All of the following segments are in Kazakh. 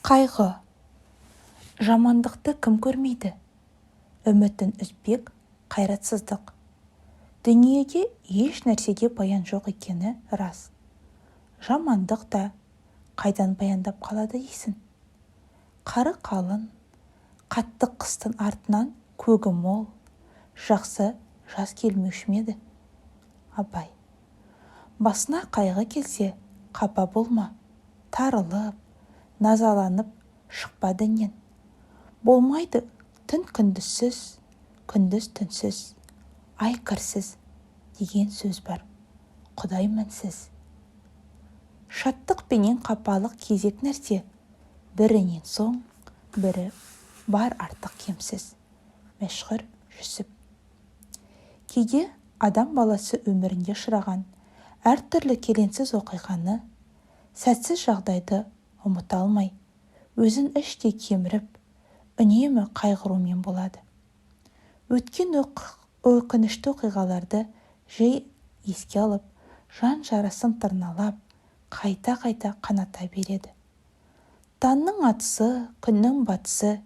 Қайғы. Жамандықты кім көрмейді? Үмітін үзбек қайратсыздық. Дүниеде еш нәрсеге баян жоқ екені рас. Жамандық та қайдан баяндап қалады дейсің. Қары қалың, қатты қыстың артынан көгі мол, жақсы жаз келмеуші ме еді? Абай. Басына қайғы келсе, қапа болма, тарылып, назаланып шықпа діннен. Болмайды түн күндізсіз, күндіз түнсіз, ай кірсіз деген сөз бар. Құдай мінсіз. Шаттық пенен қапалық кезек нәрсе, бірінен соң бірі бар артық кемсіз. Мәшһүр Жүсіп. Кейде адам баласы өмірінде ұшыраған әртүрлі келеңсіз оқиғаны, сәтсіз жағдайды ұмыта алмай, өзін іштей кеміріп, үнемі қайғырумен болады. Өткен өкінішті оқиғаларды жиі еске алып, жан жарасын тырналап, қайта-қайта қаната береді. Таңның атысы, күннің батысы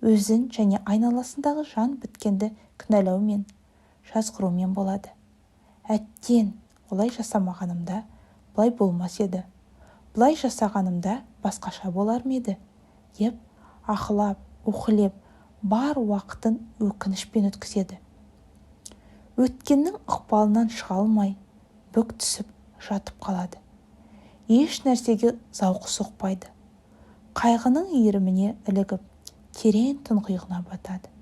өзін және айналасындағы жан біткенді кінәлаумен, жазғырумен болады. Әттең, олай жасамағанымда бұлай болмас еді, былай жасағанымда басқаша болар ма еді, деп аһылап, уһілеп, бар уақытын өкінішпен өткізеді. Өткеннің ықпалынан шыға алмай, бүк түсіп жатып қалады. Еш нәрсеге зауқы соқпайды. Қайғының иіріміне ілігіп, терең тұңғиығына батады.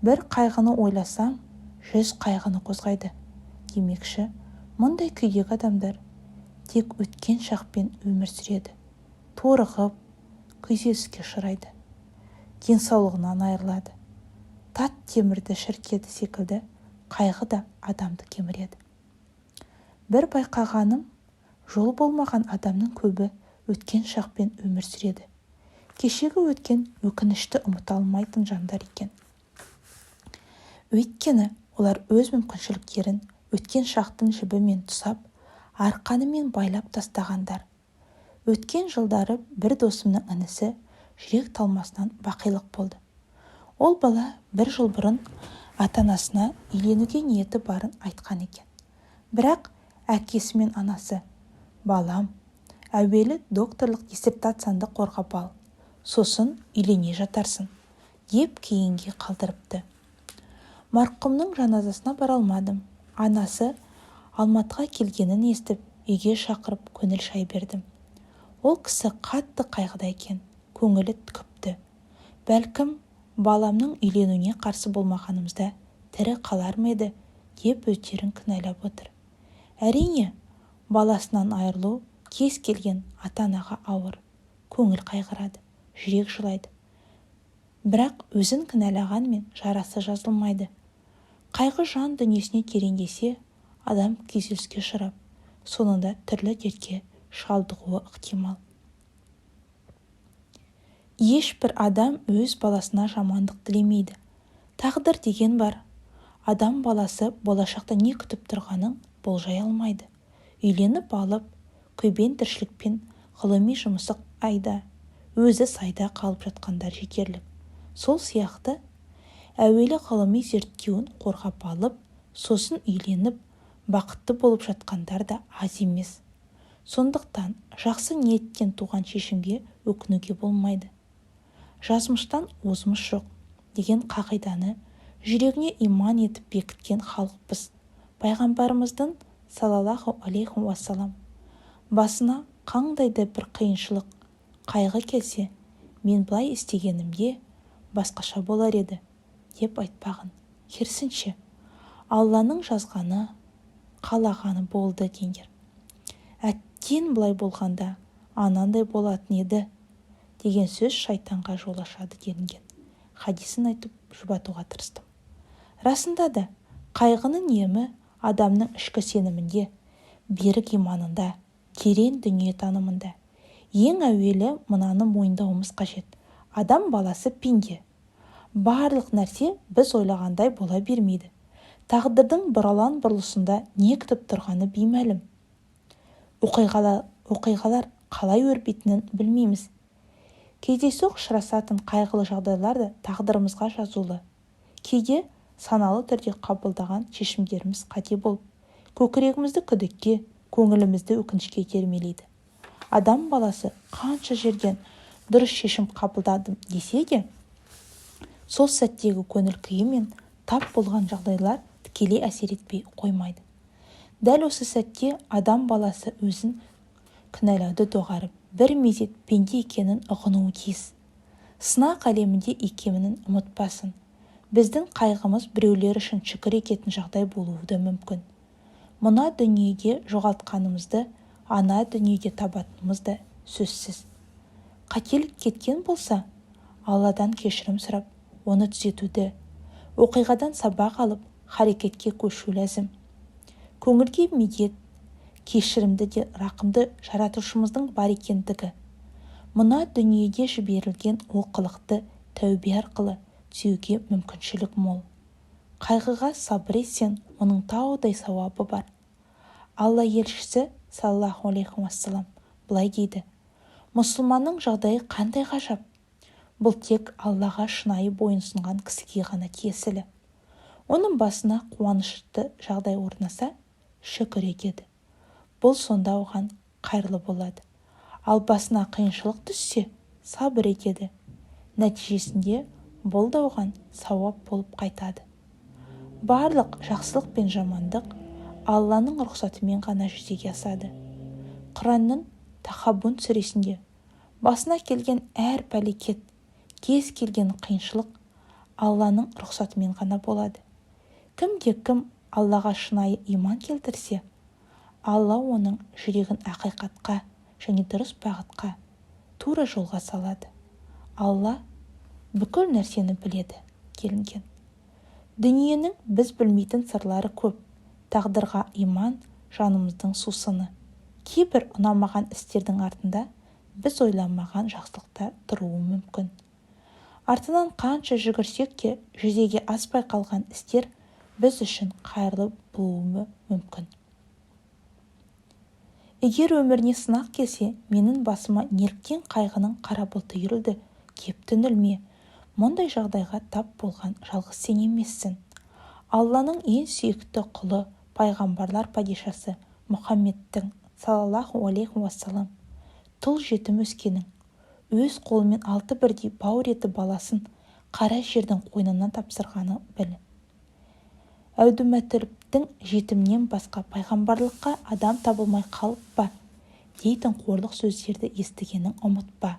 Бір қайғыны ойласам, жүз қайғыны қозғайды демекші, мұндай күйдегі адамдар тек өткен шақпен өмір сүреді. Торығып, күйзеліске ұшырайды. Денсаулығынан айырылады. Тат темірді шірітеді секілді қайғы да адамды кеміреді. Бір байқағаным, жолы болмаған адамның көбі өткен шақпен өмір сүреді. Кешегі өткен өкінішті ұмыта алмайтын жандар екен. Өйткені олар өз мүмкіншіліктерін өткен шақтың жібімен тұсап, арқанымен байлап тастағандар. Өткен жылдары бір досымның інісі жүрек талмасынан бақилық болды. Ол бала бір жыл бұрын ата-анасына үйленуге ниеті барын айтқан екен. Бірақ әкесі мен анасы: «Балам, әуелі докторлық диссертацияңды қорғап ал, сосын үйлене жатарсың», деп кейінге қалдырыпты. Марқұмның жаназасына бара алмадым. Анасы Алматыға келгенін естіп, үйге шақырып көңіл шай бердім. Ол кісі қатты қайғыда екен, көңілі күпті. Бәлкім, баламның үйленуіне қарсы болмағанымызда тірі қалар ма еді, деп өздерін кінәлап отыр. Әрине, баласынан айырылу кез келген ата-анаға ауыр, көңіл қайғырады, жүрек жылайды. Бірақ өзін кінәлағанмен жарасы жазылмайды. Қайғы жан дүниесіне тереңдесе, адам күйзеліске ұшырап, соңында түрлі дертке шалдығуы ықтимал. Ешбір адам өз баласына жамандық тілемейді. Тағдыр деген бар. Адам баласы болашақта не күтіп тұрғанын болжай алмайды. Үйленіп алып, күйбең тіршілікпен ғылыми жұмысы айда, өзі сайда қалып жатқандар жетерлік. Сол сияқты әуелі ғылыми зерттеуін қорғап алып, сосын үйленіп, бақытты болып жатқандар да аз емес. Сондықтан жақсы ниеттен туған шешімге өкінуге болмайды. Жазмыштан озмыш жоқ деген қағиданы жүрегіне иман етіп бекіткен халықпыз. Пайғамбарымыздың салаллаху алейхи уассалам басына қандай да бір қиыншылық, қайғы келсе, мен былай істегенімде басқаша болар еді деп айтпаған. Керісінше, Алланың жазғаны, қалағаны болды деңдер. Әттең, былай болғанда анандай болатын еді деген сөз шайтанға жол ашады делінген хадисін айтып жұбатуға тырыстым. Расында да, қайғының емі адамның ішкі сенімінде, берік иманында, терең дүниетанымында. Ең әуелі мынаны мойындауымыз қажет. Адам баласы пенде. Барлық нәрсе біз ойлағандай бола бермейді. Тағдырдың бұралаң бұрылысында не күтіп тұрғаны беймәлім. Оқиғалар қалай өрбитінін білмейміз. Кездейсоқ ұшырасатын қайғылы жағдайлар да тағдырымызға жазулы. Кейде саналы түрде қабылдаған шешімдеріміз қате болып, көкірегімізді күдікке, көңілімізді өкінішке итермелейді. Адам баласы қанша жерден дұрыс шешім қабылдадым десе де, сол сәттегі көңіл күйі мен тап болған жағдайлар тікелей әсер етпей қоймайды. Дәл осы сәтте адам баласы өзін кінәлауды доғарып, бір мезет пенде екенін ұғынуы тиіс. Сынақ әлемінде екенін ұмытпасын. Біздің қайғымыз біреулер үшін шүкір ететін жағдай болуы да мүмкін. Мына дүниеде жоғалтқанымызды ана дүниеде табатынымыз да сөзсіз. Қателік кеткен болса, Алладан кешірім сұрап, оны түзетуді, оқиғадан сабақ алып, харекетке көшу ләзім. Көңілге медет, кешірімді де рақымды жаратушымыздың бар екендігі. Мына дүниеде жіберілген олқылықты тәубе арқылы түзеуге мүмкіншілік мол. Қайғыға сабыр етсең, оның таудай сауабы бар. Алла елшісі, саллаллаху алейхи уассалам, былай дейді: мұсылманның жағдайы қандай ғажап! Бұл тек Аллаға шынайы бойынсұнған кісіге ғана тиесілі. Оның басына қуанышты жағдай орнаса, шүкір етеді. Бұл сонда оған қайырлы болады. Ал басына қиыншылық түссе, сабыр етеді. Нәтижесінде бұл да оған сауап болып қайтады. Барлық жақсылық пен жамандық Алланың рұқсатымен ғана жүзеге асады. Құранның Тахабун сүресінде басына келген әр пәлекет, кез келген қиыншылық Алланың рұқсатымен ғана болады. Кімде-кім Аллаға шынайы иман келтірсе, Алла оның жүрегін ақиқатқа және дұрыс бағытқа, тура жолға салады. Алла бүкіл нәрсені біледі делінген. Дүниенің біз білмейтін сырлары көп. Тағдырға иман жанымыздың сусыны. Кейбір ұнамаған істердің артында біз ойламаған жақсылықтар тұруы мүмкін. Артынан қанша жүгірсек те жүзеге аспай қалған істер біз үшін қайырлы болуы мүмкін. Егер өміріне сынақ келсе, менің басыма неліктен қайғының қара бұлты үйірілді деп түңілме. Мұндай жағдайға тап болған жалғыз сен емессің. Алланың ең сүйікті құлы, пайғамбарлар падишасы Мұхаммедтің, саллаллаху алейхи уассалам, тұл жетім өскенін, өз қолымен алты бірдей бауыр еті баласын қара жердің қойнына тапсырғаны біл. Әбдімәтіліптің жетімнен басқа пайғамбарлыққа адам табылмай қалып па дейтін қорлық сөздерді естігенін ұмытпа.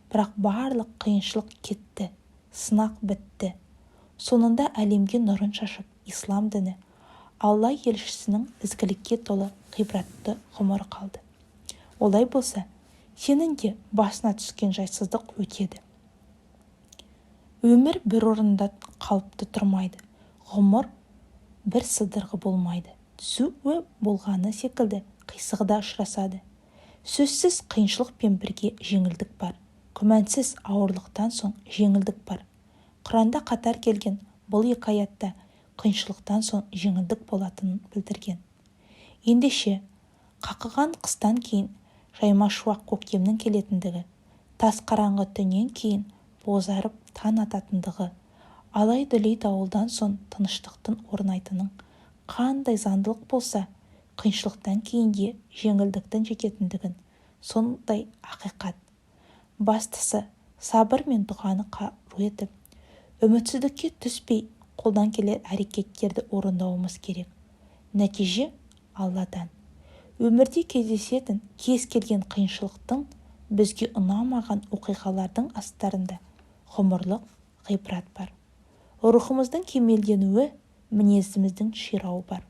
Бірақ барлық қиыншылық кетті, сынақ бітті. Соңында әлемге нұрын шашып, ислам діні, Алла елшісінің ізгілікке толы ғибратты ғұмыры қалды. Олай болса, сенің де басына түскен жайсыздық өтеді. Өмір бір орында қалыпты тұрмайды, ғұмыр бір сыдырғы болмайды. Түзуі болғаны секілді қисығы да ұшырасады. Сөзсіз қиыншылықпен бірге жеңілдік бар. Күмәнсіз ауырлықтан соң жеңілдік бар. Құранда қатар келген бұл екі аятта қиыншылықтан соң жеңілдік болатынын білдірген. Ендеше, қақыған қыстан кейін жайма шуақ көктемнің келетіндігі, тас қараңғы түннен кейін бозарып таң ататындығы, алай-дүлей дауылдан соң тыныштықтың орнайтынын қандай заңдылық болса, қиыншылықтан кейін де жеңілдіктің жететіндігін сондай ақиқат. Бастысы, сабыр мен дұғаны қару етіп, үмітсіздікке түспей, қолдан келер әрекеттерді орындауымыз керек. Нәтиже Алладан. Өмірде кездесетін кез келген қиыншылықтың, бізге ұнамаған оқиғалардың астарында ғұмырлық ғибрат бар. Рухымыздың кемелденуі, мінезіміздің ширауы бар.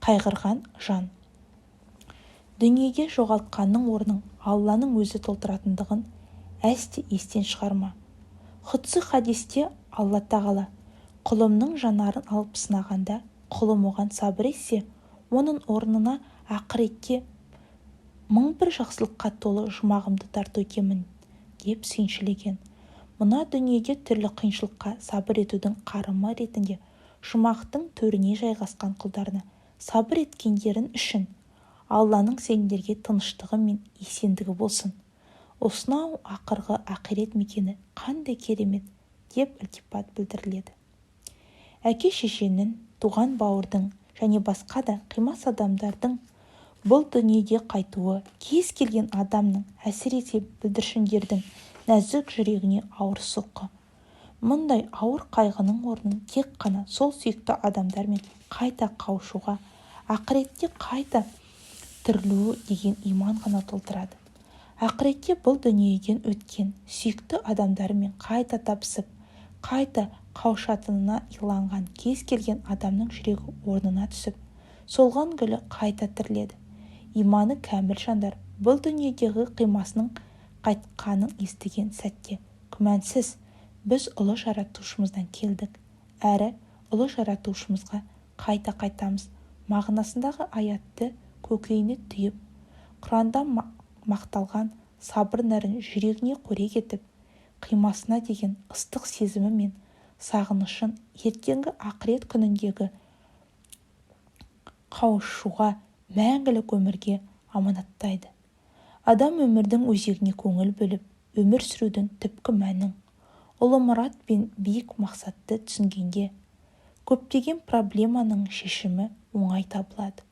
Қайғырған жан дүниеде жоғалтқанның орнын Алланың өзі толтыратындығын әсте естен шығарма. Құдси хадисте Алла Тағала құлымның жанарын алып сынағанда, құлым оған сабыр етсе, оның орнына ақыретте мың бір жақсылыққа толы жұмағымды тарту етемін деп сүйіншілеген. Мына дүниеде түрлі қиыншылыққа сабыр етудің қарымы ретінде жұмақтың төріне жайғасқан құлдарына сабыр еткендерің үшін Алланың сендерге тыныштығы мен есендігі болсын. Осынау ақырғы ақирет мекені қандай керемет, деп ілтипат білдіріледі. Әке-шешенің, туған бауырдың және басқа да қимас адамдардың бұл дүниеге қайтуы кез келген адамның, әсіресе бүлдіршіндердің нәзік жүрегіне ауыр соққы. Мұндай ауыр қайғының орнын тек қана сол сүйікті адамдармен қайта қауышуға, ақыретте қайта тірілу деген иман ғана толтырады. Ақыретте бұл дүниеден өткен сүйікті адамдарымен қайта табысып, қайта қауышатынына иланған кез келген адамның жүрегі орнына түсіп, солған гүлі қайта тіріледі. Иманы кәміл жандар бұл дүниедегі қимасының қайтқанын естіген сәтте күмәнсіз, біз ұлы жаратушымыздан келдік, әрі ұлы жаратушымызға қайта қайтамыз мағынасындағы аятты көкейіне түйіп, Құранда мақталған сабыр нәрін жүрегіне қорек етіп, қимасына деген ыстық сезімі мен сағынышын ертеңгі ақырет күніндегі қауышуға, мәңгілік өмірге аманаттайды. Адам өмірдің өзегіне көңіл бөліп, өмір сүрудің түпкі мәнін, ұлы мұрат пен биік мақсатты түсінгенде, көптеген проблеманың шешімі оңай табылады.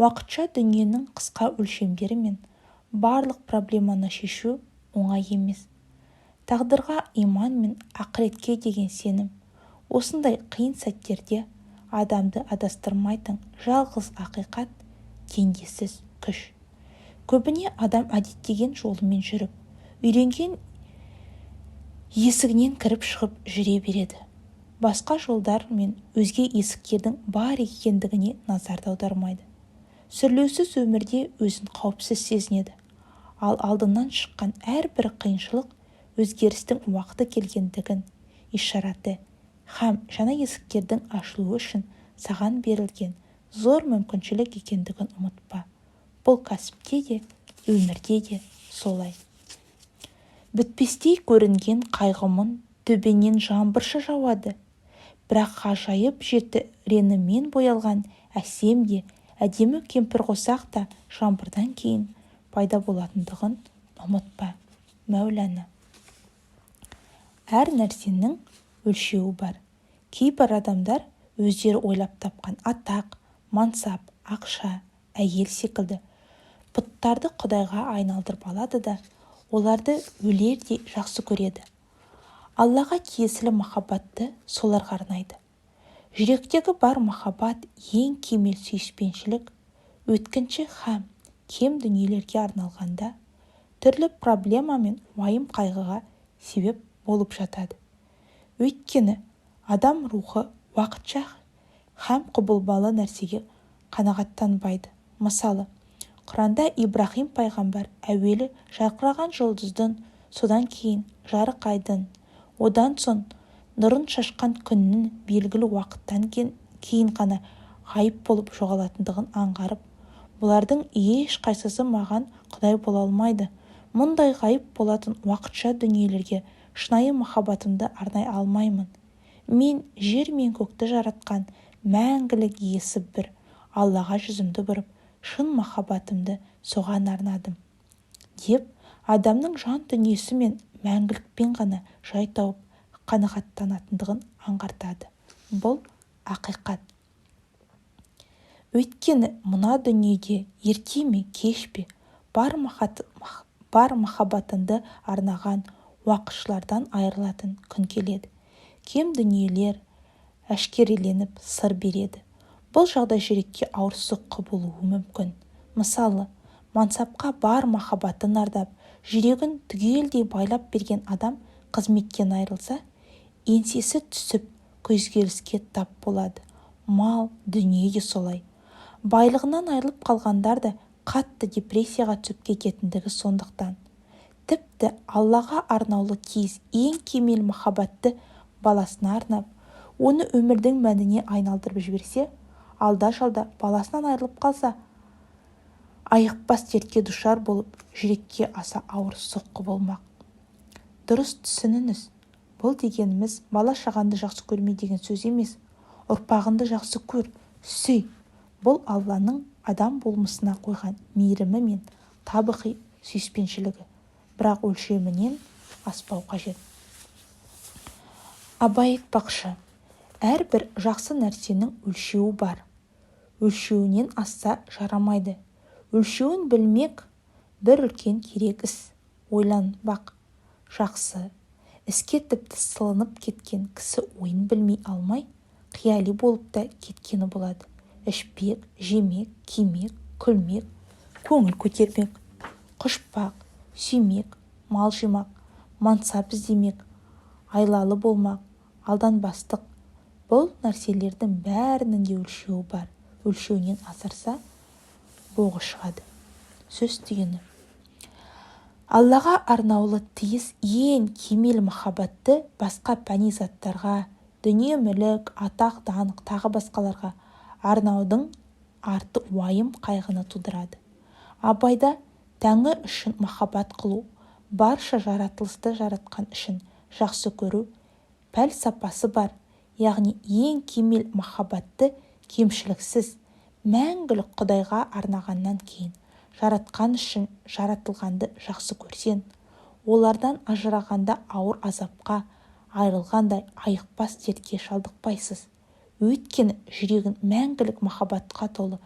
Уақытша дүниенің қысқа өлшемдерімен барлық проблеманы шешу оңай емес. Тағдырға иман мен ақыретке деген сенім осындай қиын сәттерде адамды адастырмайтын жалғыз ақиқат, теңдессіз күш. Көбіне адам әдеттеген жолымен жүріп, үйренген есігінен кіріп-шығып жүре береді. Басқа жолдар мен өзге есіктердің бар екендігіне назар аудармайды. Сүрлеусіз өмірде өзін қауіпсіз сезінеді. Ал алдынан шыққан әрбір қиыншылық өзгерістің уақыты келгендігін ишараты һәм жаңа есіктердің ашылуы үшін саған берілген зор мүмкіншілік екендігін ұмытпа. Бұл кәсіпте де, өмірде де солай. Бітпестей көрінген қайғы-мұң төбеңнен жаңбырша жауады. Бірақ ғажайып жеті реңімен боялған әсем де әдемі кемпірқосақ та жаңбырдан кейін пайда болатындығын ұмытпа. Мәулана. Әр нәрсенің өлшеуі бар. Кейбір адамдар өздері ойлап тапқан атақ, мансап, ақша, әйел секілді бұттарды құдайға айналдырып алады да, оларды өлердей жақсы көреді. Аллаға тиесілі махаббатты соларға арнайды. Жүректегі бар махаббат, ең кемел сүйіспеншілік өткінші һәм кем дүниелерге арналғанда, түрлі проблема мен уайым-қайғыға себеп болып жатады. Өйткені адам рухы уақытша һәм құбылмалы нәрсеге қанағаттанбайды. Мысалы, Құранда Ибраһим пайғамбар әуелі жарқыраған жұлдыздың, содан кейін жарық айдың, одан соң нұрын шашқан күннің белгілі уақыттан кейін ғана ғайып болып жоғалатындығын аңғарып, бұлардың ешқайсысы маған құдай бола алмайды, мұндай ғайып болатын уақытша дүниелерге шынайы махаббатымды арнай алмаймын. Мен жер мен көкті жаратқан мәңгілік иесі бір Аллаға жүзімді бұрып, шын махаббатымды соған арнадым, деп адамның жан дүниесі мен мәңгілікпен ғана жай тауып қанағаттанатындығын аңғартады. Бұл ақиқат. Өйткені мына дүниеде ерте ме, кеш пе бар махаббатыңды арнаған уақытшылардан айырылатын күн келеді. Кем дүниелер әшкереленіп сыр береді. Бұл жағдай жүрекке ауыр соққы болуы мүмкін. Мысалы, мансапқа бар махаббатын ардап, жүрегін түгелдей байлап берген адам қызметтен айырылса, еңсесі түсіп, күйзеліске тап болады. Мал, дүние де солай. Байлығынан айырылып қалғандар да қатты депрессияға түсіп кететіндігі сондықтан. Тіпті Аллаға арнаулы тиіс ең кемел махаббатты баласына арнап, оны өмірдің мәніне айналдырып жіберсе, алда-жалда баласынан айырылып қалса, айықпас дертке душар болып, жүрекке аса ауыр соққы болмақ. Дұрыс түсініңіз, бұл дегеніміз бала-шағаңды жақсы көрме деген сөз емес. Ұрпағыңды жақсы көр, сүй. Бұл Алланың адам болмысына қойған мейірімі мен табиғи сүйіспеншілігі. Бірақ өлшемінен аспау қажет. Абай айтпақшы, әрбір жақсы нәрсенің өлшеуі бар. Өлшеуінен асса, жарамайды. Өлшеуін білмек бір үлкен керек іс. Ойланбақ жақсы. Іске тіпті сылынып кеткен кісі ойын білмей алмай, қияли болып та кеткені болады. Ішпек, жемек, кимек, күлмек, көңіл көтермек, құшпақ, сүймек, мал жимақ, мансап іздемек, айлалы болмақ, алданбастық — бұл нәрселердің бәрінің де өлшеуі бар. Өлшеуінен асырса, боғы шығады. Сөз түйіні: Аллаға арналуы тиіс ең кемел махаббатты басқа пәни заттарға, дүние-мүлік, атақ-даңқ, тағы басқаларға арнаудың арты уайым, қайғыны тудырады. Абайда Тәңір үшін махаббат қылу, барша жаратылысты Жаратқан үшін жақсы көру пәлсапасы бар. Яғни ең кемел махаббатты кемшіліксіз, мәңгілік Құдайға арнағаннан кейін, Жаратқан үшін жаратылғанды жақсы көрсең, олардан ажырағанда ауыр азапқа, айырылғандай айықпас дертке шалдықпайсыз. Өйткені жүрегің мәңгілік махаббатқа толы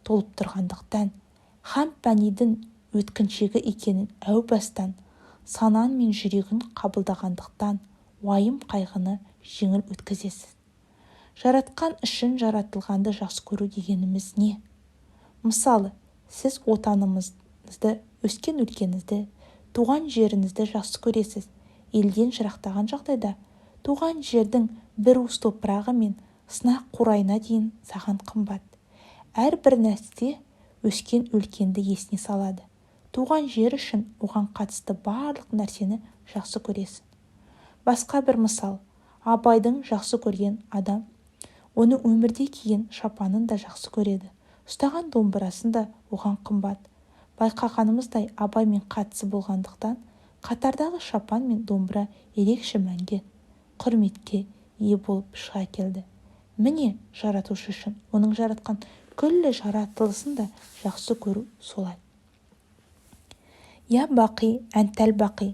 толып тұрғандықтан һәм пәнидің өткіншегі екенін әу бастан санаң мен жүрегің қабылдағандықтан, уайым-қайғыны жеңіл өткізесіз. Жаратқан үшін жаратылғанды жақсы көру дегеніміз не? Мысалы, сіз Отаныңызды, өскен өлкеңізді, туған жеріңізді жақсы көресіз. Елден жырақтаған жағдайда туған жердің бір уыс топырағы мен сынық қурайына дейін саған қымбат. Әрбір нәрсе өскен өлкеңді есіне салады. Туған жер үшін оған қатысты барлық нәрсені жақсы көресің. Басқа бір мысал: Абайдың жақсы көрген адам оның өмірде киген шапанын да жақсы көреді, ұстаған домбырасын да оған қымбат. Байқағанымыздай, Абаймен қатысы болғандықтан, қатардағы шапан мен домбыра ерекше мәнге, құрметке ие болып шыға келді. Міне, Жаратушы үшін оның жаратқан күллі жаратылысын да жақсы көру солай. Я Бақи, әнтәл бақи,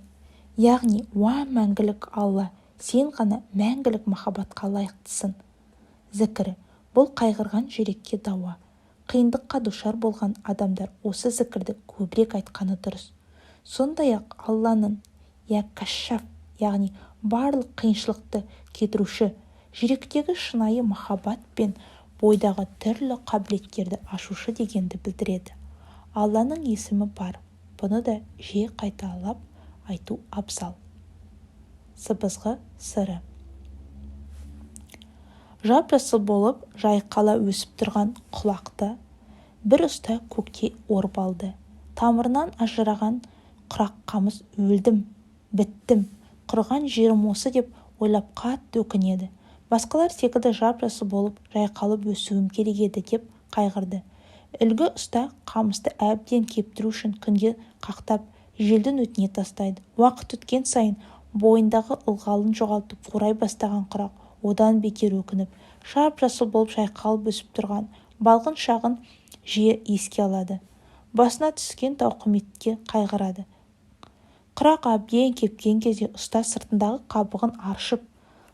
яғни уа мәңгілік Алла, сен ғана мәңгілік махаббатқа лайықтысың зікірі. Бұл қайғырған жүрекке дауа. Қиындыққа душар болған адамдар осы зікірді көбірек айтқаны дұрыс. Сондай-ақ Алланың Я Кашшаф, яғни барлық қиыншылықты кетіруші, жүректегі шынайы махаббат пен бойдағы түрлі қабілеттерді ашушы дегенді білдіреді, Алланың есімі бар. Бұны да жиі қайталап айту абзал. Сыбызғы сыры. Жап-жасыл болып жайқала өсіп тұрған құлақты бір ұста көктей орып алды. Тамырынан ажыраған құрақ қамыс өлдім, біттім, құрыған жерім осы деп ойлап қатты өкінеді. Басқалар секілді жап-жасыл болып жайқалып өсуім керек еді деп қайғырды. Әлгі ұста қамысты әбден кептіру үшін күнге қақтап, желдің өтіне тастайды. Уақыт өткен сайын бойындағы ылғалын жоғалтып, қурай бастаған құрақ одан бетер өкініп, жап-жасыл болып жайқалып өсіп тұрған балғын шағын жиі еске алады, басына түскен тауқыметке қайғырады. Құрақ әбден кепкен кезде ұста сыртындағы қабығын аршып,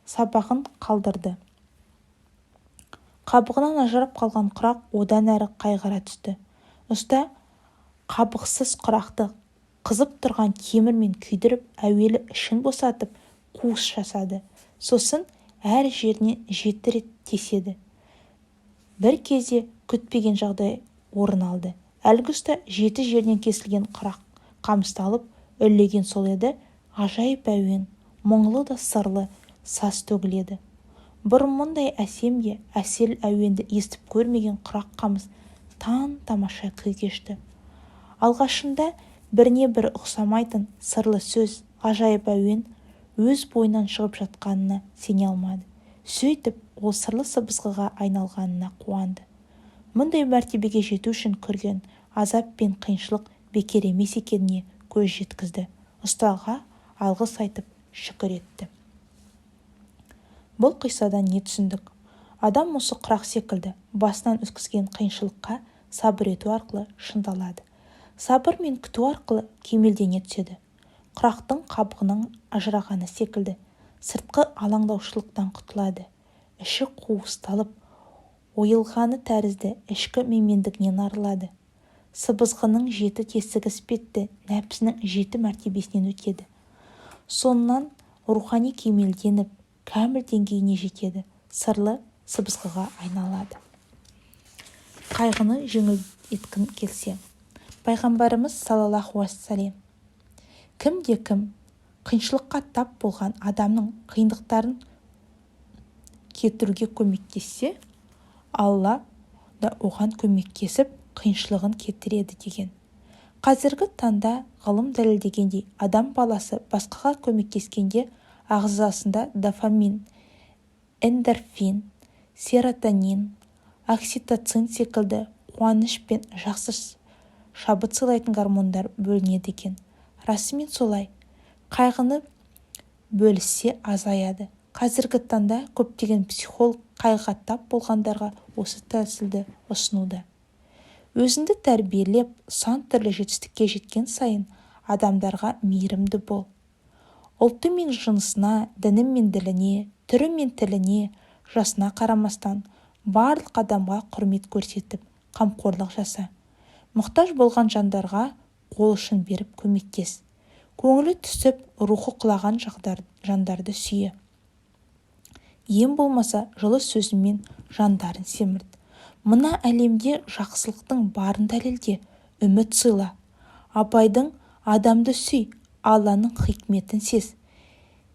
сабағын қалдырды. Қабығынан ажырап қалған құрақ одан әрі қайғыра түсті. Ұста қабықсыз құрақты қызып тұрған темірмен күйдіріп, әуелі ішін босатып, қуыс жасады. Сосын әр жерінен жеті рет теседі. Бір кезде күтпеген жағдай орын алды. Әлгі ұста жеті жерінен кесілген құрақ қамысты алып, үрлеген сол еді, ғажайып әуен, мұңлы да сырлы саз төгіледі. Бұрын мұндай әсем де әсел әуенді естіп көрмеген құрақ қамыс таң-тамаша күй кешті. Алғашында біріне-бірі ұқсамайтын сырлы сөз, ғажайып әуен өз бойынан шығып жатқанына сене алмады. Сөйтіп ол сырлы сыбызғыға айналғанына қуанды. Мұндай мәртебеге жету үшін көрген азап пен қиыншылық бекер емес екеніне көз жеткізді. Ұстаға алғыс айтып, шүкір етті. Бұл қиссадан не түсіндік? Адам осы құрақ секілді басынан өткізген қиыншылыққа сабыр ету арқылы шыңдалады, сабыр мен күту арқылы кемелдене түседі. Құрақтың қабығының ажырағаны секілді сыртқы алаңдаушылықтан құтылады, іші қуысталып, ойылғаны тәрізді ішкі менмендігінен арылады. Сыбызғының жеті тесігі іспетті нәпсінің жеті мәртебесінен өтеді. Соңынан рухани кемелденіп, кәміл деңгейіне жетеді, сырлы сыбызғыға айналады. Қайғыны жеңілдеткің келсе, Пайғамбарымыз саллаллаху уассалам: «Кімде-кім қиыншылыққа тап болған адамның қиындықтарын кетіруге көмектессе, Алла да оған көмектесіп, қиыншылығын кетіреді», – деген. Қазіргі таңда ғылым дәлелдегендей, адам баласы басқаға көмектескенде ағзасында дофамин, эндорфин, серотонин, окситоцин секілді қуаныш пен жақсы шабыт сыйлайтын гормондар бөлінеді екен. Расымен солай, қайғыны бөліссе, азаяды. Қазіргі таңда көптеген психолог қайғыға тап болғандарға осы тәсілді ұсынуда. Өзіңді тәрбиелеп, сан түрлі жетістікке жеткен сайын адамдарға мейірімді бол. Ұлты мен жынысына, діні мен діліне, түрі мен тіліне, жасына қарамастан барлық адамға құрмет көрсетіп, қамқорлық жаса. Мұқтаж болған жандарға қол ұшын беріп көмектес. Көңілі түсіп, рухы құлаған жандарды сүйе. Ең болмаса жылы сөзіңмен жандарын семірт. Мына әлемде жақсылықтың барын дәлелде, үміт сыйла. Абайдың «Адамды сүй, Алланың хикметін сез,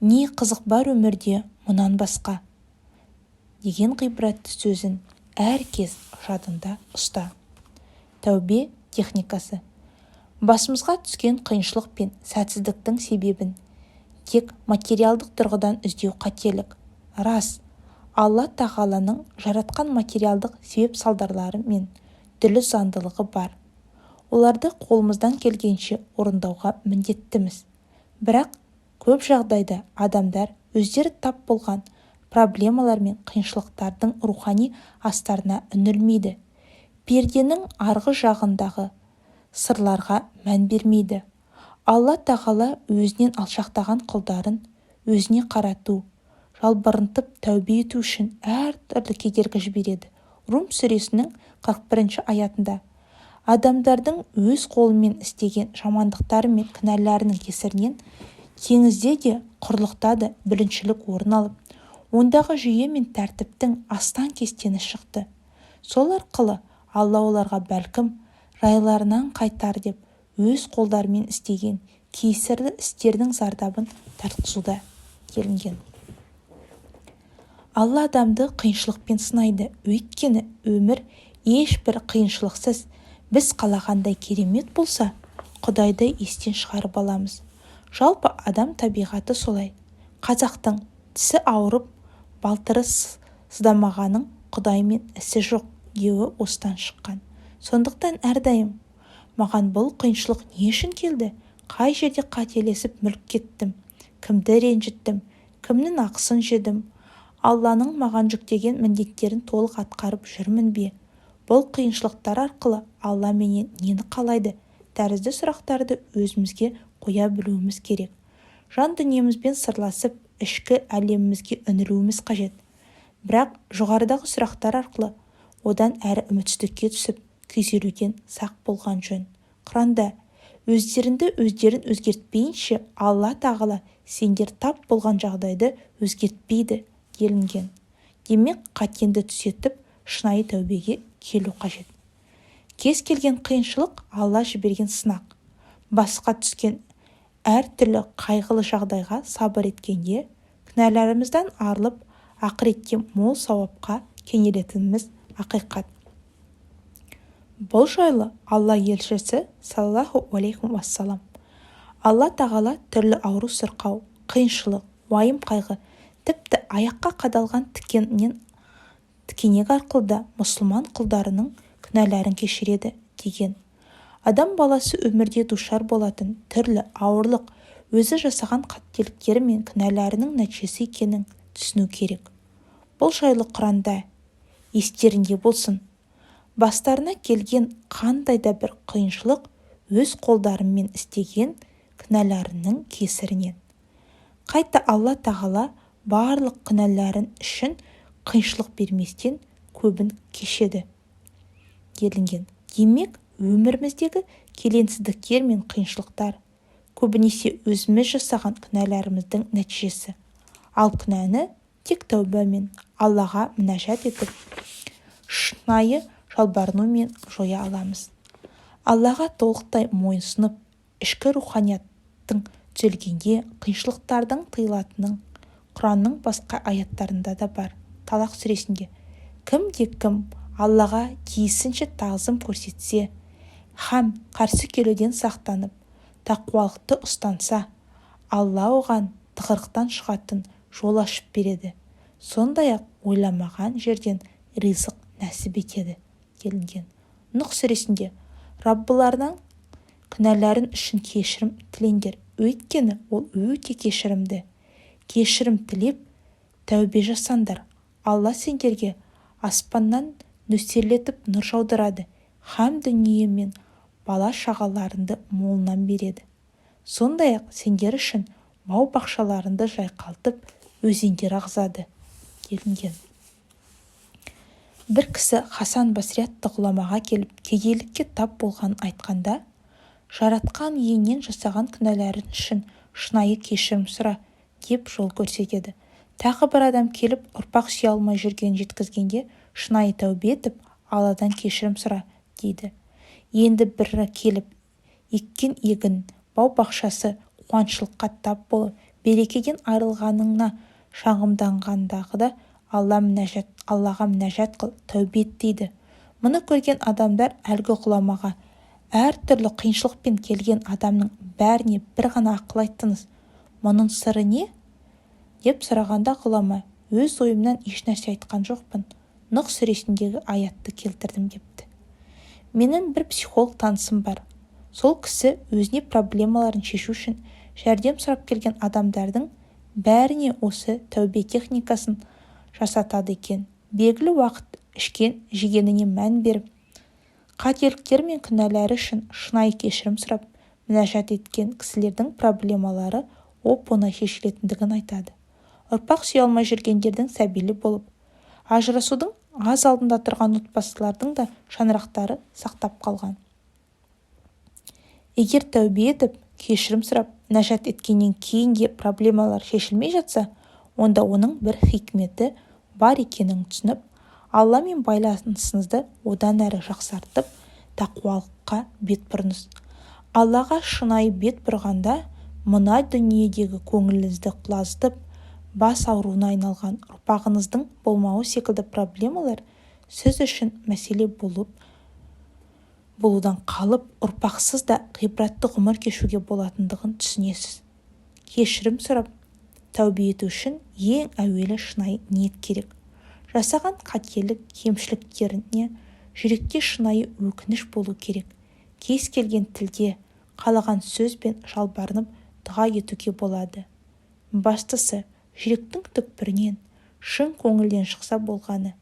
не қызық бар өмірде мұнан басқа?» деген ғибратты сөзін әр кез жадында ұста. Тәубе техникасы. Басымызға түскен қиыншылық пен сәтсіздіктің себебін тек материалдық тұрғыдан іздеу қателік. Рас, Алла Тағаланың жаратқан материалдық себеп-салдарлары мен түрлі заңдылығы бар. Оларды қолымыздан келгенше орындауға міндеттіміз. Бірақ көп жағдайда адамдар өздері тап болған проблемалар мен қиыншылықтардың рухани астарына үңілмейді. Перденің арғы жағындағы сырларға мән бермейді. Алла Тағала өзінен алшақтаған құлдарын өзіне қарату, жалбарынтып тәубе ету үшін әртүрлі кедергі жібереді. Рум сүресінің 41 аятында: «Адамдардың өз қолымен істеген жамандықтары мен кінәларының кесірінен теңізде де, құрлықта да бүліншілік орын алып, ондағы жүйе мен тәртіптің астан-кестені шықты. Сол арқылы Алла оларға бәлкім, райларынан қайтар деп, өз қолдарымен істеген кесірлі істерінің зардабын тартқызуда», – делінген. Алла адамды қиыншылықпен сынайды. Өйткені өмір ешбір қиыншылықсыз, біз қалағандай керемет болса, Құдайды естен шығарып аламыз. Жалпы адам табиғаты солай. Қазақтың «Тісі ауырып, балтыры сыздамағанның Құдаймен ісі жоқ» деуі осыдан шыққан. Сондықтан әрдайым «Маған бұл қиыншылық не үшін келді? Қай жерде қателесіп мүлт кеттім? Кімді ренжіттім? Кімнің ақысын жедім? Алланың маған жүктеген міндеттерін толық атқарып жүрмін бе? Бұл қиыншылықтар арқылы Алла менен нені қалайды?» тәрізді сұрақтарды өзімізге қоя білуіміз керек. Жан дүниемізбен сырласып, ішкі әлемімізге үңілуіміз қажет. Бірақ жоғарыдағы сұрақтар арқылы одан әрі үмітсіздікке түсіп, күйзелуден сақ болған жөн. Құранда: «Өздеріңді өздерің өзгертпейінше, Алла Тағала сендер тап болған жағдайды өзгертпейді», – делінген. Демек, қатеңді түзетіп, шынайы тәубеге келу қажет. Кез келген қиыншылық – Алла жіберген сынақ. Басқа түскен әртүрлі қайғылы жағдайға сабыр еткенде, күнәларымыздан арылып, ақыретте мол сауапқа кенелетініміз ақиқат. Бұл жайлы Алла елшісі саллаллаху алейхи уассалам: «Алла Тағала түрлі ауру-сырқау, қиыншылық, уайым-қайғы, тіпті аяққа қадалған тікеннен тікенек арқылы да мұсылман құлдарының күнәларын кешіреді», – деген. Адам баласы өмірде душар болатын түрлі ауырлық өзі жасаған қателіктері мен күнәларының нәтижесі екенін түсіну керек. Бұл жайлы Құранда: «Естеріңде болсын, бастарына келген қандай да бір қиыншылық өз қолдарымен істеген Күнәларының кесірінен. Қайта Алла Тағала барлық күнәларың үшін қиыншылық берместен, көбін кешеді делінген. Демек, өміріміздегі келеңсіздіктер мен қиыншылықтар көбінесе өзіміз жасаған күнәларымыздың нәтижесі. Ал күнәні тек тәубамен, Аллаға мінәжат етіп, шынайы жалбарынумен жоя аламыз. Аллаға толықтай мойынсұнып, ішкі руханияттың түзелгенде қиыншылықтардың тыйылатыны Құранның басқа аяттарында да бар. Талақ сүресінде: «Кімде-кім Аллаға тиісінше тағзым көрсетсе һәм қарсы келуден сақтанып, тақуалықты ұстанса, Алла оған тығырықтан шығатын жол ашып береді, сондай-ақ ойламаған жерден ризық нәсіп етеді», – делінген. Нұх сүресінде: «Раббыларыңнан күнәларың үшін кешірім тілеңдер, өйткені ол өте кешірімді. Кешірім тілеп, тәубе жасаңдар. Алла сендерге аспаннан нөсерлетіп нұр жаудырады һәм дүние мен бала-шағаларыңды молынан береді. Сондай-ақ сендер үшін бау-бақшаларыңды жайқалтып, өзендер ағызады», – делінген. Бір кісі Хасан Басри атты ғұламаға келіп, кедейлікке тап болғанын айтқанда, «Жаратқан Иеңнен жасаған күнәларың үшін шынайы кешірім сұра», – деп жол көрсетеді. Тағы бір адам келіп, ұрпақ сүйе алмай жүргенін жеткізгенде, «Шынайы тәубе етіп, Алладан кешірім сұра», – дейді. Енді бірі келіп, еккен егін, бау-бақшасы қуаңшылыққа тап болып, берекеден айырылғанына шағымданғанда, «Аллаға мінәжат қыл, тәубе ет», – дейді. Мұны көрген адамдар әлгі ғұламаға: «Әртүрлі қиыншылықпен келген адамның бәріне бір ғана ақыл айттыңыз, мұның сыры не?» деп сұрағанда, ғұлама: «Өз ойымнан ешнәрсе айтқан жоқпын, Нұх сүресіндегі аятты келтірдім», – депті. Менің бір психолог танысым бар. Сол кісі өзіне проблемаларын шешу үшін жәрдем сұрап келген адамдардың бәріне осы тәубе техникасын жасатады екен. Белгілі уақыт ішкен-жегеніне мән беріп, қателіктері мен күнәлары үшін шынайы кешірім сұрап, мінәжат еткен кісілердің проблемалары оп-оңай шешілетіндігін айтады. Ұрпақ сүйе алмай жүргендердің сәбилі болып, ажырасудың аз алдында тұрған отбасылардың да шаңырақтары сақтап қалған. Егер тәубе етіп, кешірім сұрап, мінәжат еткеннен кейін де проблемалар шешілмей жатса, онда оның бір хикметі бар екенін түсініп, Алламен байланысыңызды одан әрі жақсартып, тақуалыққа бет бұрыңыз. Аллаға шынайы бет бұрғанда, мына дүниедегі көңіліңізді құлазытып, бас ауруына айналған ұрпағыңыздың болмауы секілді проблемалар сіз үшін мәселе болудан қалып, ұрпақсыз да ғибратты ғұмыр кешуге болатындығын түсінесіз. Кешірім сұрап, тәубе ету үшін ең әуелі шынайы ниет керек. Жасаған қателік, кемшіліктеріне жүректе шынайы өкініш болу керек. Кез келген тілде, қалаған сөзбен жалбарынып дұға етуге болады. Бастысы, жүректің түкпірінен, шын көңілден шықса болғаны.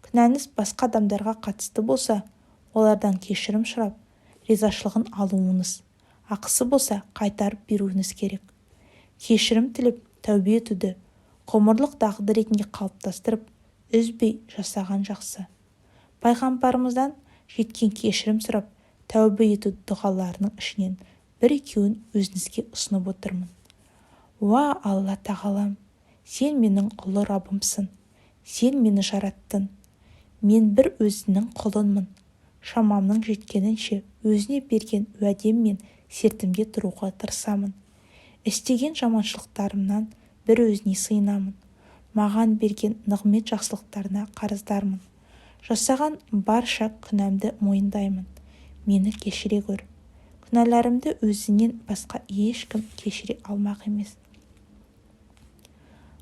Күнәңіз басқа адамдарға қатысты болса, олардан кешірім сұрап, ризашылығын алуыңыз, ақысы болса, қайтарып беруіңіз керек. Кешірім тілеп, тәубе етуді ғұмырлық дағды ретінде қалыптастырып, үзбей жасаған жақсы. Пайғамбарымыздан жеткен кешірім сұрап, тәубе ету дұғаларының ішінен бір-екеуін өзіңізге ұсынып отырмын. Уа Алла Тағалам! Сен менің ұлы Раббымсың. Сен мені жараттың. Мен бір өзіңнің құлыңмын. Шамамның жеткенінше өзіңе берген уәдем мен сертімде тұруға тырысамын. Істеген жаманшылықтарымнан бір өзіңе сыйынамын. Маған берген нығмет, жақсылықтарына қарыздармын. Жасаған барша күнәмді мойындаймын. Мені кешіре көр. Күнәларымды өзіңнен басқа ешкім кешіре алмақ емес.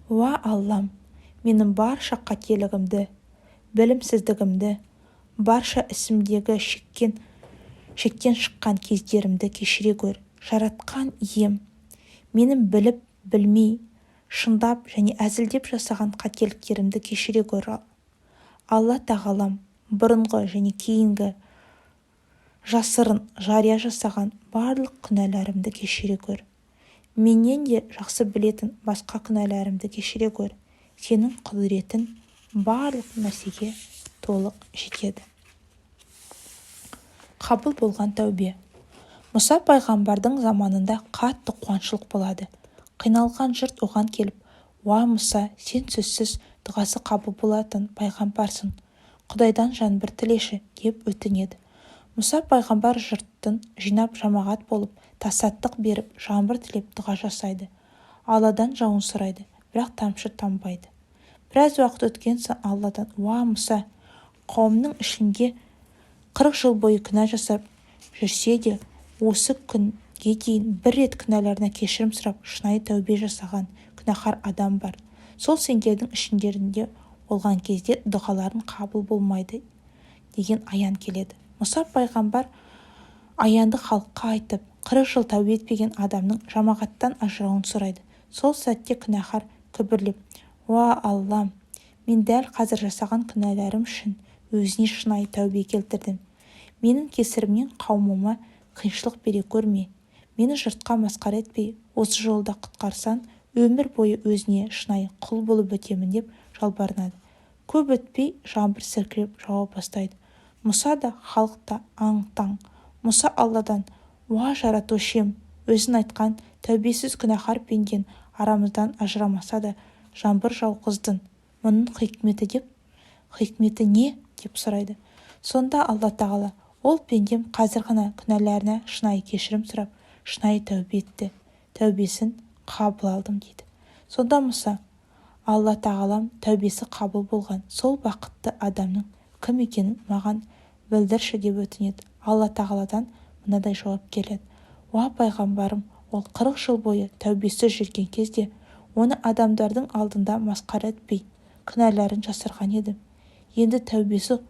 Уа Аллам! Менің барша қателігімді, білімсіздігімді, барша ісімдегі шектен шыққан кездерімді кешіре көр. Жаратқан Ием, менің біліп, білмей, шындап және әзілдеп жасаған қателіктерімді кешіре көр. Алла Тағалам, бұрынғы және кейінгі Жасырын, жария жасаған барлық күнәларымды кешіре көр. Менен де жақсы білетін басқа күнәларымды кешіре көр. Сенің құдіретің барлық нәрсеге толық жетеді. Қабыл болған тәубе. Мұса пайғамбардың заманында қатты қуаңшылық болады. Қиналған жұрт оған келіп: «Уа, Мұса, сен сөзсіз дұғасы қабыл болатын пайғамбарсың. Құдайдан жаңбыр тілеші», – деп өтінеді. Мұса пайғамбар жұртын жинап, жамағат болып, тасаттық беріп, жаңбыр тілеп дұға жасайды. Алладан жауын сұрайды, бірақ тамшы тамбайды. Біраз уақыт өткен соң Алладан: «Уа, Мұса, қауымның ішінде 40 жыл бойы күнә жасап жүрсе де, осы күнге дейін бір рет күнәларына кешірім сұрап, шынайы тәубе жасаған күнәһар адам бар. Сол сендердің ішіндерінде болған кезде дұғаларың қабыл болмайды», – деген аян келеді. Мұса пайғамбар аянды халыққа айтып, 40 жыл тәубе етпеген адамның жамағаттан ажырауын сұрайды. Сол сәтте күнәһар күбірлеп: «Уа, Аллам, мен дәл қазір жасаған күнәларым үшін өзіңе шынайы тәубе келтірдім. Менің кесірімнен қауымыма қиыншылық бере көрме. Мені жұртқа масқара етпей, осы жолы да құтқарсаң, өмір бойы өзіңе шынайы құл болып өтемін», – деп жалбарынады. Көп өтпей жаңбыр сіркіреп жауа бастайды. Мұса да, халық та аң-таң. Мұса Алладан: «Уа, Жаратушы ием, өзің айтқан тәубесіз күнәһар пендең арамыздан ажырамаса да, жаңбыр жауғыздың. Мұның хикметі не?» – деп сұрайды. Сонда Алла Тағала: «Ол пендем қазір ғана күнәларына шынайы кешірім сұрап, шынайы тәубе етті. Тәубесін қабыл алдым», – дейді. Сонда Мұса: «Алла Тағалам, тәубесі қабыл болған сол бақытты адамның кім екенін маған білдірші», – деп өтінеді. Алла Тағаладан мынадай жауап келеді: «Уа, пайғамбарым, ол 40 жыл бойы тәубесіз жүрген кезде оны адамдардың алдында масқара етпей, күнәларын жасырған едім. Енді тәубесі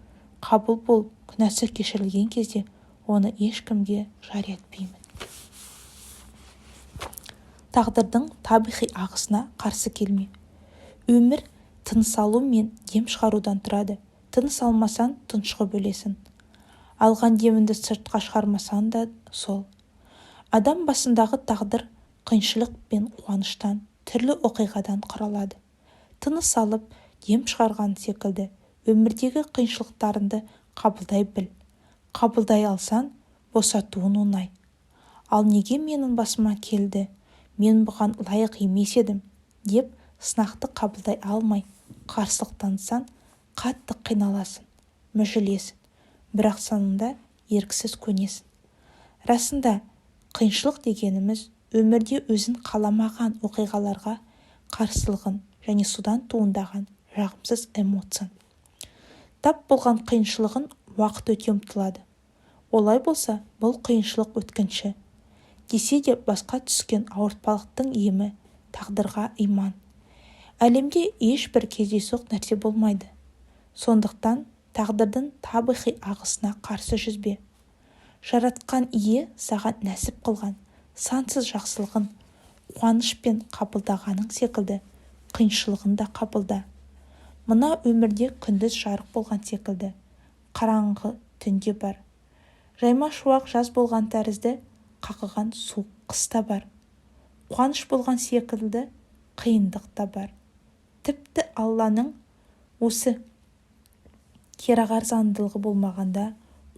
қабыл болып, күнәсі кешірілген кезде оны ешкімге жария етпеймін». Тағдырдың табиғи ағысына қарсы келме. Өмір тыныс алу мен дем шығарудан тұрады. Тыныс алмасаң, тұншығып өлесің. Алған деміңді сыртқа шығармасаң да сол. Адам басындағы тағдыр қиыншылық пен қуаныштан, түрлі оқиғадан құралады. Тыныс алып, дем шығарған секілді өмірдегі қиыншылықтарыңды қабылдай біл. Қабылдай алсаң, босатуың оңай. Ал «неге менің басыма келді, мен бұған лайық емес едім» деп сынақты қабылдай алмай, қарсылық танытсаң, қатты қиналасың, мүжілесің, бірақ соңында еріксіз көнесің. Расында, қиыншылық дегеніміз – өмірде өзің қаламаған оқиғаларға қарсылығың және содан туындаған жағымсыз эмоцияң. Тап болған қиыншылығың уақыт өте ұмытылады. Олай болса, бұл қиыншылық өткінші. Десе де, басқа түскен ауыртпалықтың емі – тағдырға иман. Әлемде ешбір кездейсоқ нәрсе болмайды. Сондықтан тағдырдың табиғи ағысына қарсы жүзбе. Жаратқан ие саған нәсіп қылған сансыз жақсылығын қуанышпен қабылдағаның секілді, қиыншылығын да қабылда. Мына өмірде күндіз жарық болған секілді, қараңғы түн де бар. Жайма шуақ жаз болған тәрізді, қақаған суық қыс та бар. Қуаныш болған секілді, қиындық та бар. Тіпті Алланың осы керағар заңдылығы болмағанда,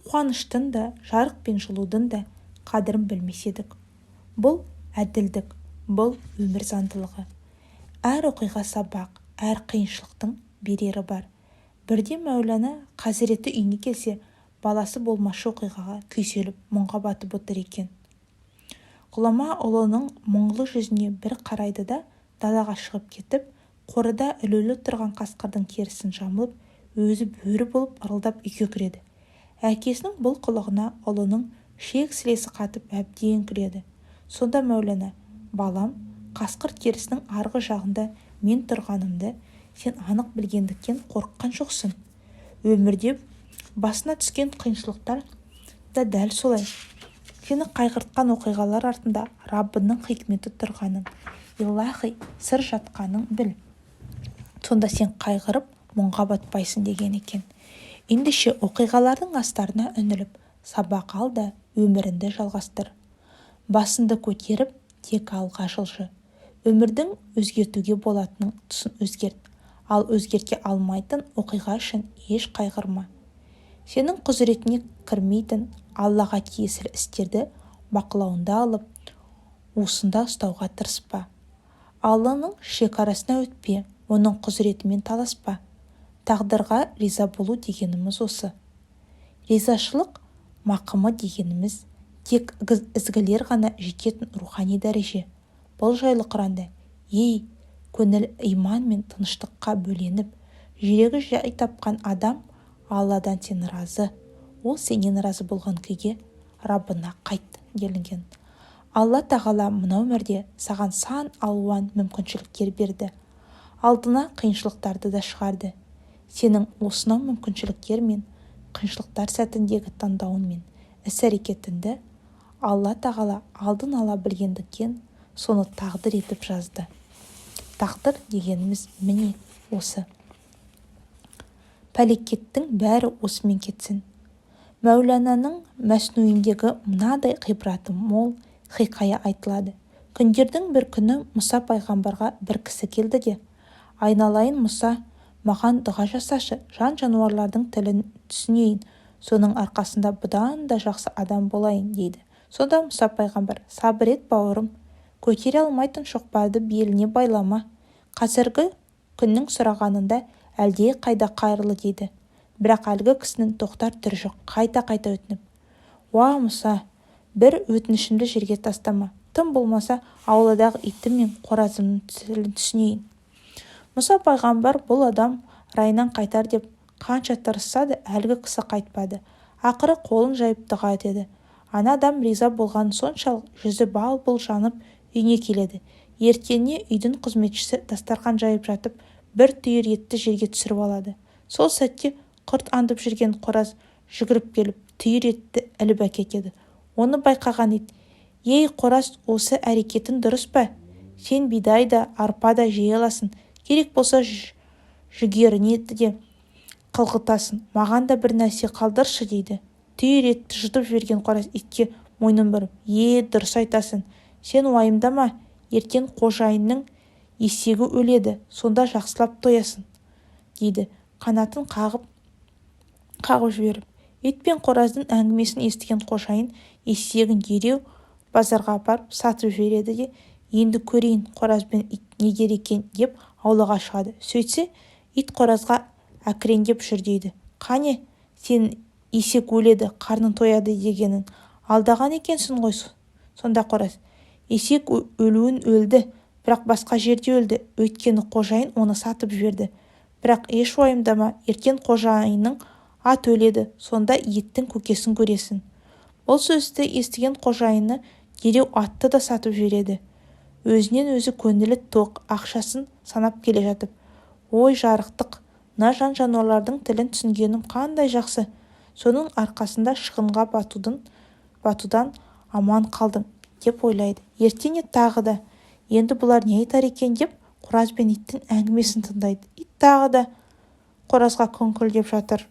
қуаныштың да, жарық пен жылудың да қадірін білмес едік. Бұл – әділдік, бұл – өмір заңдылығы. Әр оқиға – сабақ, әр қиыншылықтың берері бар. Бірде Мәулана хазіреті үйіне келсе, баласы болмашы оқиғаға күйзеліп, мұңға батып отыр екен. Ғұлама ұлының мұңлы жүзіне бір қарайды да, далаға шығып кетіп, қорада ілулі тұрған қасқырдың терісін жамылып, өзі бөрі болып ырылдап үйге кіреді. Әкесінің бұл қылығына ұлының ішек-сілесі қатып, әбден күледі. Сонда Мәулана: «Балам, қасқыр терісінің арғы жағында мен тұрғанымды сен анық білгендіктен қорыққан жоқсың. Өмірде басына түскен қиыншылықтар да дәл солай. Сені қайғыртқан оқиғалар артында Раббыңның хикметі тұрғанын, илаһи сыр жатқанын біл. Сонда сен қайғырып, мұңға батпайсың», – деген екен. Ендеше, оқиғалардың астарына үңіліп, Сабақ ал да өміріңді жалғастыр. Басыңды көтеріп, тек алға жылжы. Өмірдің өзгертуге болатын тұсын өзгерт, ал өзгерте алмайтын оқиға үшін еш қайғырма. Сенің құзыретіңе кірмейтін, Аллаға тиесілі істерді бақылауыңда алып, уысыңда ұстауға тырыспа. Алланың шекарасына өтпе, оның құзыретімен таласпа. Тағдырға риза болу дегеніміз осы. Ризашылық мақамы дегеніміз тек ізгілер ғана жететін рухани дәреже. Бұл жайлы Құранда: «Ей, көңілі иман мен тыныштыққа бөленіп, жүрегі жай тапқан адам, Алладан сен разы, ол сенен разы болған күйге Раббыңа қайт», – делінген. Алла Тағала мына өмірде саған сан алуан мүмкіншіліктер берді. Алдыңа қиыншылықтарды да шығарды. Сенің осынау мүмкіншіліктер мен қиыншылықтар сәтіндегі таңдауың мен іс-әрекетіңді Алла Тағала алдын ала білгендіктен, соны тағдыр етіп жазды. Тағдыр дегеніміз, міне, осы. Пәлекеттің бәрі осымен кетсін. Мәулананың Мәснуиндегі мынадай ғибраты мол хикая айтылады. Күндердің бір күні Мұса пайғамбарға бір кісі келді де: «Айналайын Мұса, маған дұға жасашы, жан-жануарлардың тілін түсінейін, соның арқасында бұдан да жақсы адам болайын», – дейді. Сонда Мұса пайғамбар: «Сабыр ет, бауырым, көтере алмайтын шоқпарды беліңе байлама, қазіргі күннің сұрағанында әлде қайда қайырлы», – дейді. Бірақ әлгі кісінің тоқтар түрі жоқ, қайта-қайта өтініп: «Уа, Мұса, бір өтінішімді жерге тастама, тым болмаса ауладағы итім мен қоразымның тілін түсінейін». Мұса пайғамбар бұл адам райынан қайтар деп қанша тырысса да, әлгі кісі қайтпады. Ақыры қолын жайып дұға етеді. Ана адам риза болғаны соншалық, жүзі бал-бұл жанып үйіне келеді. Ертеңіне үйдің қызметшісі дастарқан жайып жатып, бір түйір етті жерге түсіріп алады. Сол сәтте құрт аңдып жүрген қораз жүгіріп келіп, түйір етті іліп әкетеді. Оны байқаған ит: «Ей, қораз, осы әрекетің дұрыс па? Сен бидай да, арпа да жей аласың, керек болса жүгеріні де қылғытасың, маған да бір нәрсе қалдыршы», – дейді. Түйір етті жұтып жіберген қораз итке мойнын бұрып: «Е, дұрыс айтасың, сен уайымдама, ертең қожайынның есегі өледі, сонда жақсылап тоясың», – дейді қанатын қағып-қағып жіберіп. Ит пен қораздың әңгімесін естіген қожайын есегін дереу базарға апарып сатып жібереді де, «Енді көрейін, қораз бен ит не дер екен» деп аулаға шығады. Сөйтсе, ит қоразға әкіреңдеп жүр дейді: «Қане, сенің есек өледі, қарның тояды дегенің? Алдаған екенсің ғой». Сонда қораз: «Есек өлуін өлді, бірақ басқа жерде өлді, өйткені қожайын оны сатып жіберді. Бірақ еш уайымдама, ертең қожайының ат өледі, сонда еттің көкесін көресің». Бұл сөзді естіген қожайыны дереу атты да сатып жібереді. Өзінен өзі көңілі тоқ, ақшасын санап келе жатып: «Ой, жарықтық, мына жан-жануарлардың тілін түсінгенім қандай жақсы, соның арқасында шығынға батудан аман қалдым», – деп ойлайды. Ертеңіне тағы да «Енді бұлар не айтар екен» деп қораз бен иттің әңгімесін тыңдайды. Ит тағы да қоразға күңкілдеп жатыр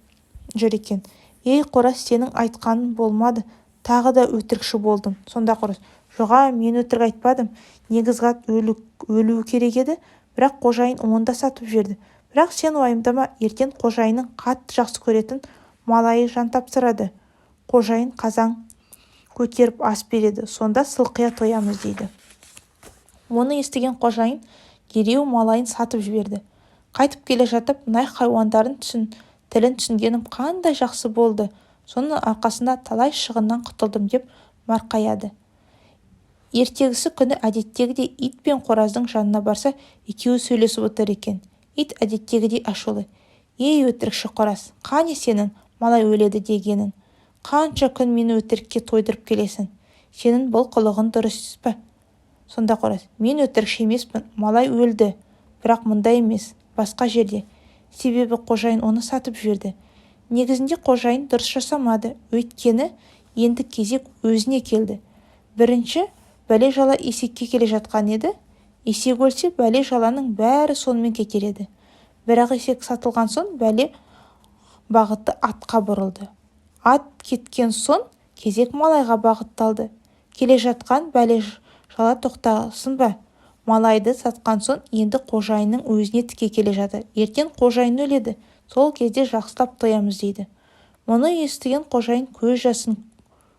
жүр екен: «Ей, қораз, сенің айтқаның болмады, тағы да өтірікші болдың». Сонда қораз: «Жоға, мен өтірік айтпадым. Негізгі ат өлуі керек еді, бірақ қожайын оны да сатып жіберді. Бірақ сен уайымдама, ертең қожайынның қатты жақсы көретін малайы жан тапсырады, қожайын қазан көтеріп ас береді, сонда сылқия тоямыз», – дейді. Оны естіген қожайын дереу малайын сатып жіберді. Қайтып келе жатып: «Мына хайуандардың тілін түсінгенім қандай жақсы болды, соның арқасында талай шығыннан құтылдым», – деп марқаяды. Ертегісі күні әдеттегідей ит пен қораздың жанына барса, екеуі сөйлесіп отыр екен. Ит әдеттегідей ашулы: «Ей, өтірікші қораз, қане сенің малай өледі дегенің? Қанша күн мені өтірікке тойдырып келесің? Сенің бұл қылығың дұрыс па?» Сонда қораз: «Мен өтірікші емеспін. Малай өлді, бірақ мұнда емес, басқа жерде, себебі қожайын оны сатып жіберді. Негізінде қожайын дұрыс жасамады, өйткені енді кезек өзіне келді. Бірінші бәле-жала есекке келе жатқан еді. Есек өлсе, бәле-жаланың бәрі сонымен кетер еді. Бірақ есек сатылған соң, бәле бағыты атқа бұрылды». Ат кеткен соң кезек малайға бағытталды. Келе жатқан бәле-жала тоқтасын ба? Малайды сатқан соң енді қожайынның өзіне тіке келе жатыр. Ертең қожайын өледі, сол кезде жақсылап тоямыз дейді. Мұны естіген қожайын көз жасын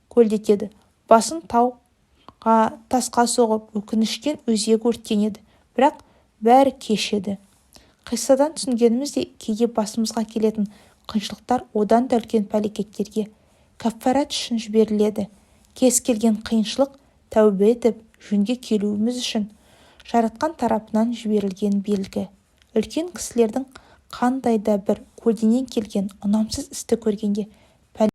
көлдетеді, басын тауға, тасқа соғып, өкініштен өзегі өртенеді. Бірақ бәрі кеш еді. Қиссадан түсінгеніміздей, кейде басымызға келетін қиыншылықтар одан да үлкен пәлекеттерге кәффарат үшін жіберіледі. Кез келген қиыншылық тәубе етіп, жөнге келуіміз үшін Жаратқан тарапынан жіберілген белгі. Үлкен кісілердің қандай да бір көлденең келген ұнамсыз істі көргенде